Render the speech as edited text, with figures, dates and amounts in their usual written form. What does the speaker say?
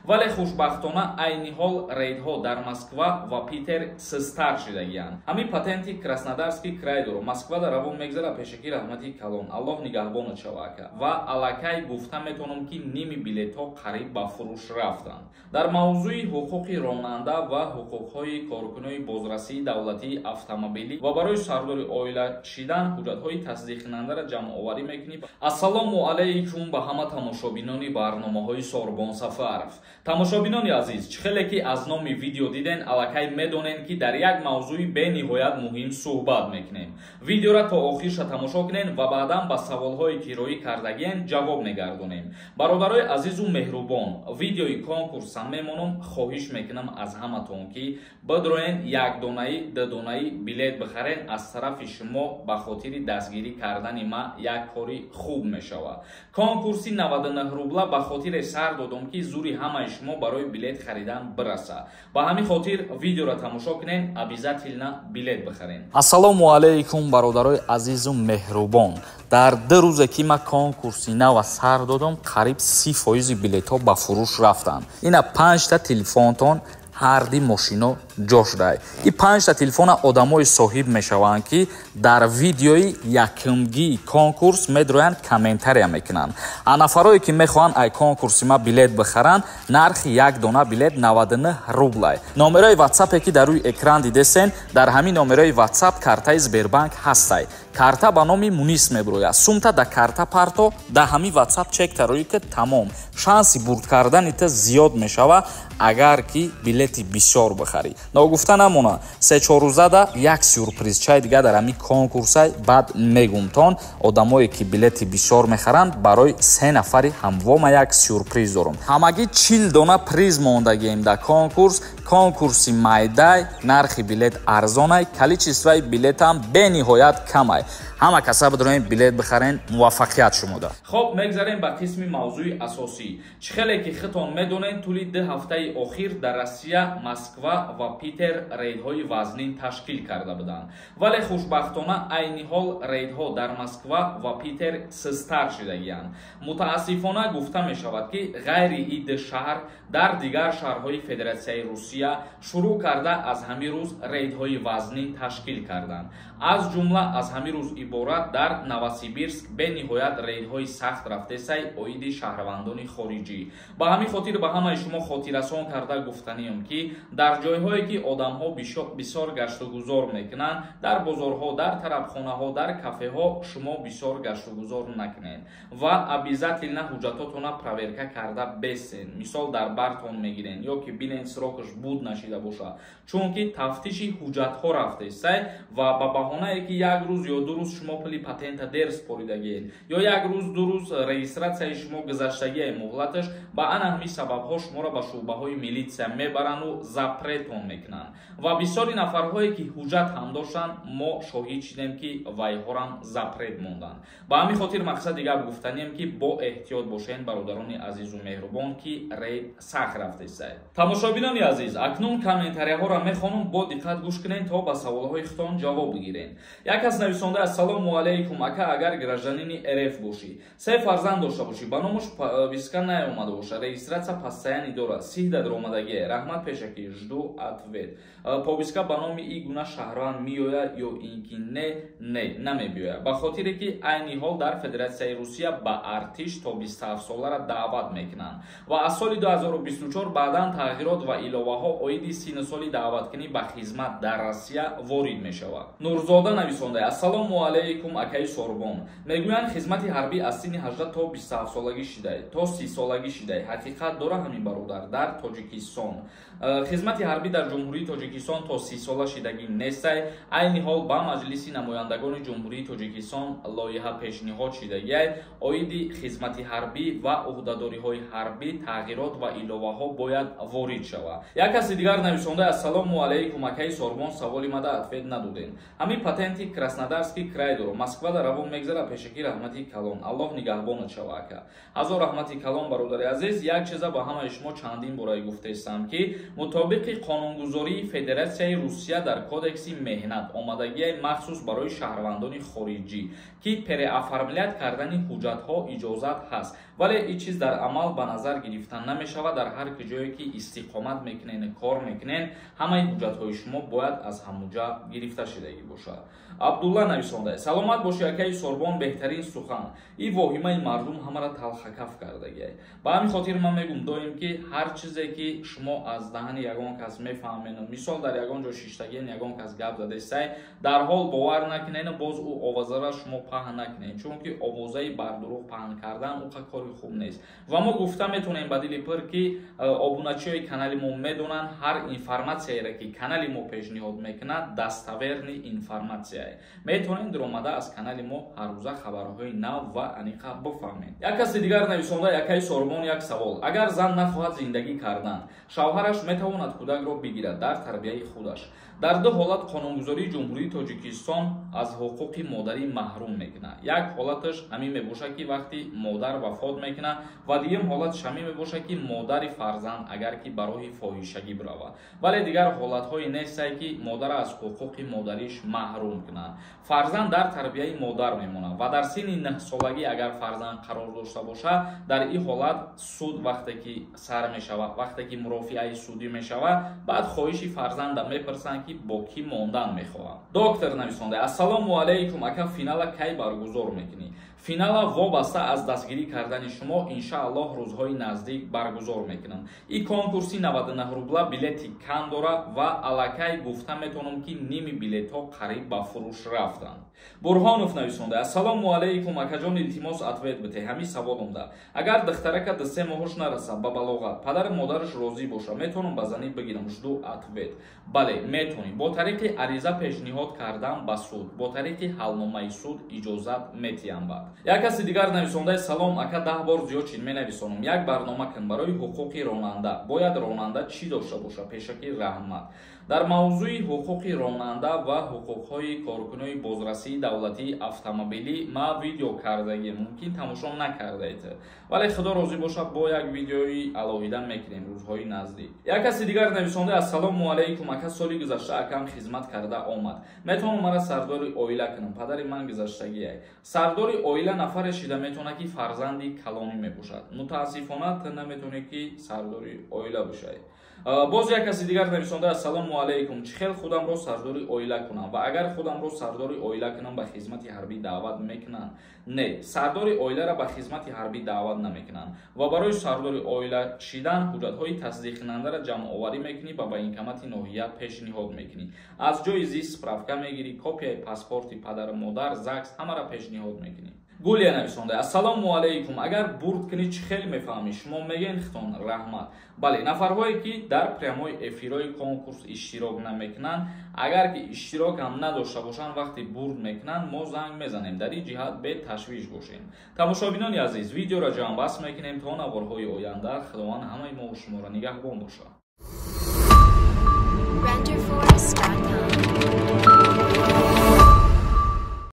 Вале хушбахтона айни ҳол рейдҳо дар Москва ва Питер систар шидагиянд. Ҳамин патенти Краснодарский край дору Москвада равон мегзара. Пешакӣ раҳмати калон, Аллоҳ нигаҳбонат шава, ака. Ва аллакай гуфта метавонам, ки ними билетҳо қариб ба фурӯш рафтанд. Дар мавзӯи ҳуқуқи ронанда ва ҳуқуқҳои коркунони бозрасии давлатии автомобилӣ ва барои сардори оила шидан ҳуҷҷатҳои тасдиқкунандаро ҷамъоварӣ мекунӣ. Ассалому алайкум ба ҳама тамошобинони барномаҳои Сорбон Сафаров. Тамошобинони азиз, чӣ хеле ки аз номи видео диден, аллакай медонен, ки дар як мавзӯи бениҳоят муҳим суҳбат мекунем. Видеора то охирша тамошо кунен ва баъдан ба саволҳое, ки роӣ кардагиен, ҷавоб мегардонем. Бародарои азизу меҳрубон, видеои конкурса мемонам. Хоҳиш мекунам аз ҳаматон, ки бидроен, якдонаи, дудонаи билет бихарен. Аз тарафи шумо ба хотири дастгирӣ кардани ма як кори хуб мешавад. Конкурси 99 рубла ба хотире сар додам, ки зури ҳамаи шумо барои билет харидан бираса. Ба ҳамин хотир видеоро тамошо кунен, обязательно билет бихарен. Ассалому алайкум, бародарои азизу меҳрубон. Дар 2 рӯзе, ки ман конкурси нава сар додам, қариб 30 фоизи билетҳо ба фурӯш рафтанд. Ина панҷта телефонтон ҳарди мошино ҷо шудай. И панҷта телефона одамои соҳиб мешаванд, ки дар видеои якумгии конкурс медроянд, комментария мекунанд. А нафарое, ки мехоҳанд ай конкурси ма билет бихаранд, нархи як дона билет 99 рублай. Номерои ватсапе, ки дар рӯи экран дидесен, дар ҳамин номерои ватсап картаи Сбербанк ҳастай. Карта ба номи Мунис мебирояд. Сумта да карта парто, да ҳамин ватсап чек тароӣ, ки тамом, шанси бурд кардани та зиёд мешава, агар ки билети бисёр бихарӣ. Ногуфта намона, се-чор рӯзада як сюрпризчаи дига дар ҳамин конкурсай, баъд мегумтон. Одамое, ки билети бисёр мехаранд, барои се нафари ҳамвома як сюрприз дорум. Ҳамагӣ 40 дона приз мондагием дар конкурс. Конкурси майдай, нархи билет арзонай, количествои билетам бениҳоят камай. Ҳама каса бидроем, билет бихарен. Муваффақият шумода. Хоб, мегзарем ба қисми мавзӯи асосӣ. Чӣ хеле ки худтон медонед, тӯли 2 ҳафтаи охир дар Россия, Москва ва Питер рейдҳои вазнин ташкил карда буданд. Вале хушбахтона айни ҳол рейдҳо дар Москва ва Питер систар шидагиянд. Мутаассифона, гуфта мешавад, ки ғайри ин шаҳр дар дигар шаҳрҳои Федератсияи Русия шурӯъ карда аз ҳамин рӯз рейдҳои вазнин ташкил карданд. Аз ҷумла аз ҳамин рӯз иборат дар Новосибирск бениҳоят рейдҳои сахт рафтесай оиди шаҳрвандони хориҷӣ. Ба ҳамин хотир ба ҳамаи шумо хотиррасон карда гуфтанием, ки дар ҷойҳое, ки одамҳо бисёр гаштугузор мекунанд, дар бозорҳо, дар тарабхонаҳо, дар кафеҳо, шумо бисёр гаштугузор накунед ва обязательно ҳуҷҷатотона проверка карда бесен. Мисол, дар бартон мегирен ё ки бинен, срокаш буд нашида бошад, чунки тафтиши ҳуҷҷатҳо рафтесай ва ба баҳонае, ки як рӯз ё 2 рӯз шумо пули патента дер споридагиед ё як рӯз, 2 рӯз регистратсияи шумо гузаштагиай муҳлаташ, ба ана ҳамин сабабҳо шуморо ба шӯъбаҳои милитсия мебаранду запретон мекунанд. Ва бисёри нафарҳое, ки ҳуҷҷат ҳам доштанд, мо шоҳид шидем, ки вайҳорам запрет монданд. Ба ҳамин хотир мақсади гап гуфтанием, ки бо эҳтиёт бошен, бародарони азизу меҳрубон, ки рейд сахт рафтесай. Тамошобинони азиз, акнун комментарияҳоро мехонам, бо диққат гӯш кунед, то ба саволҳои худтон ҷавоб бигиред. Як кас нависонда: «Ассалому алайкум, ака. Агар гражданини РФ бошӣ, се фарзанд дошта бошӣ, ба номуш прописка наомада боша, регистрация постоянный дорад, сиҳда даромадагие. Раҳмат пешакӣ, жду ответ. Прописка ба номи и гуна шаҳрванд меояд ё ин ки не?» Не, намебиёяд, ба хотире ки айни ҳол дар Федератсияи Русия ба артиш то 27 солара даъват мекунанд ва аз соли 2024 баъдан тағйирот ва иловаҳо оиди синну соли даъваткунӣ ба хизмат дар Россия ворид мешавад. Нурзода нависонда: «Ассалому алайкум, акаи Сорбон. Мегӯянд, хизмати ҳарбӣ аз синни 18 то 27 солагӣ шидай, то 30 солагӣ шидай. Ҳақиқат дора ҳамин, бародар?» Дар Тоҷикистон хизмати ҳарбӣ дар Ҷумҳурии Тоҷикистон то 30 сола шидагӣ нестай. Айни ҳол ба Маҷлиси намояндагони Ҷумҳурии Тоҷикистон лоиҳа пешниҳод шидагиай оиди хизмати ҳарбӣ ва ӯҳдадориҳои ҳарбӣ, тағйирот ва иловаҳо бояд ворид шавад. Як каси дигар нависонда: «Ассалому алайкум, акаи Сорбон. Саволи мада ответ надодем. Ҳамин патенти Краснодарский край дору Москвада равон мегзара. Пешакӣ раҳмати калон, Аллоҳ нигаҳбонат шава, ака». Ҳазор раҳмати калон, бародари азиз. Як чиза ба ҳамаи шумо чандин бораи гуфтаистам, ки мутобиқи қонунгузории Федератсияи Русия дар Кодекси меҳнат омадагиай, махсус барои шаҳрвандони хориҷӣ, ки переоформлять кардани ҳуҷҷатҳо иҷозат ҳаст. Вале ин чиз дар амал ба назар гирифта намешавад. Дар ҳар ҷое ки истиқомат мекунен, кор мекунен, ҳамаи ҳуҷҷатҳои шумо бояд аз ҳамуҷа гирифта шидагӣ бошад. Абдулла нависонда: саломат бошӣ, акаи Сорбон, беҳтарин сухан. Ин воҳимаи мардум ҳамаро талхакаф кардагиай. Ба ҳамин хотир ман мегӯм доим, ки ҳар чизе ки шумо аз даҳани ягон кас мефаҳмену, мисол, дар ягон ҷо шиштагиен, ягон кас гап задесай, дарҳол бовар накунену боз ӯ овозаро шумо паҳн накунед, чунки овозаи бардурӯғ паҳн кардан уқа кори хуб нест. Ва мо гуфта метавонем ба дили пир, ки обуначиҳои канали мо медонанд, ҳар информатсияеро ки канали мо пешниҳод мекунад, достоверный информатсияе. Метавонед даромада аз канали мо ҳаррӯза хабарҳои нав ва аниқа бифаҳмед. Як каси дигар нависонда: акаи Сорбон, як савол. Агар зан нахоҳад зиндагӣ кардан, шавҳараш метавонад кӯдакро бигирад дар тарбияи худаш? Дар ду ҳолат қонунгузории Ҷумҳурии Тоҷикистон аз ҳуқуқи модарӣ маҳрум мекунад. Як ҳолаташ ҳамин мебошад, ки вақти модар вафот мекунад, ва дуюм ҳолаташ ҳамин мебошад, ки модари фарзанд агар ки ба роҳи фоҳишагӣ биравад. Вале дигар ҳолатҳое нестае, ки модара аз ҳуқуқи модариш маҳрум кунанд. Фарзанд дар тарбияи модар мемонад ва дар синни 9-солагӣ агар фарзанд қарор дошта бошад, дар ин ҳолат суд вақте ки сар мешавад, вақте ки мурофиаи судӣ мешавад, баъд хоҳиши фарзанда мепурсанд, ки бо кӣ мондан мехоҳад. Доктор нависонда: ассалому алайкум, ака, финала кай баргузор мекунӣ? Финала вобаста аз дастгирӣ кардани шумо, иншааллоҳ, рӯзҳои наздик баргузор мекунам. Ин конкурси 99 рубла билети кам дора ва аллакай гуфта метавонам, ки ними билетҳо қариб ба фурӯш рафтанд. Бурҳонов нависонда: ассалому алайкум, акаҷон, илтимос, ответ бите ҳамин саволумда. Агар духтарака 2-3 моҳуш нарасад ба балоғат, падару модараш розӣ боша, метавонам ба занӣ бигирам? Жду ответ. Бале, метавонӣ. Бо тариқи ариза пешниҳод кардан ба суд, бо тариқи ҳалномаи суд иҷозат метиҳам. Баъд як каси дигар нависондаи: салом, ака, 10 бор зиёд чиз менависонам, як барнома кун барои ҳуқуқи ронанда, бояд ронанда чӣ дошта боша? Пешакӣ раҳмат. Дар мавзӯи ҳуқуқи ронанда ва ҳуқуқҳои коркунои бозрасии давлатии автомобилӣ ма видео кардагӣ, мумкин, тамошо накардаед, вале худо розӣ бошад, бо як видеои алоҳида мекунем рӯзҳои наздик. Як каси дигар нависонда: ассалому алайкум, ака, соли гузашта акам хизмат карда омад, метавонам мара сардори оила кунам? Падари ман гузаштагиай. Сардори оила нафаре шида метавонад, ки фарзанди калонӣ мебошад. Мутаассифона, ту наметавонӣ, ки сардори оила бошай. Боз як каси дигар нависонда: ассалому алайкум, чӣ хел худамро сардори оила кунам ва агар худамро сардори оила кунам, ба хизмати ҳарбӣ даъват мекунанд? Не, сардори оиларо ба хизмати ҳарбӣ даъват намекунанд ва барои сардори оила шидан ҳуҷҷатҳои тасдиқкунандаро ҷамъоварӣ мекунӣ ва ба военкомати ноҳия пешниҳод мекунӣ. Аз ҷои зист справка мегирӣ, копияи паспорти падару модар, ЗАГС, ҳамаро пешниҳод мекунӣ. Гулия нависонда: ассалому алайкум, агар бурд кунӣ, чӣ хел мефаҳмӣ? Шумо мегӯен хитон, раҳмат. Бале, нафарҳое ки дар прямой эфирҳои конкурс иштирок намекунанд, агар ки иштирок ҳам надошта бошанд, вақте бурд мекунанд, мо занг мезанем. Дар ин ҷиҳат беташвиш бошем. Тамошобинони азиз, видеоро ҷамъбаст мекунем. То наворҳои оянда, Худованд ҳамаи мо шуморо нигаҳбон бошад.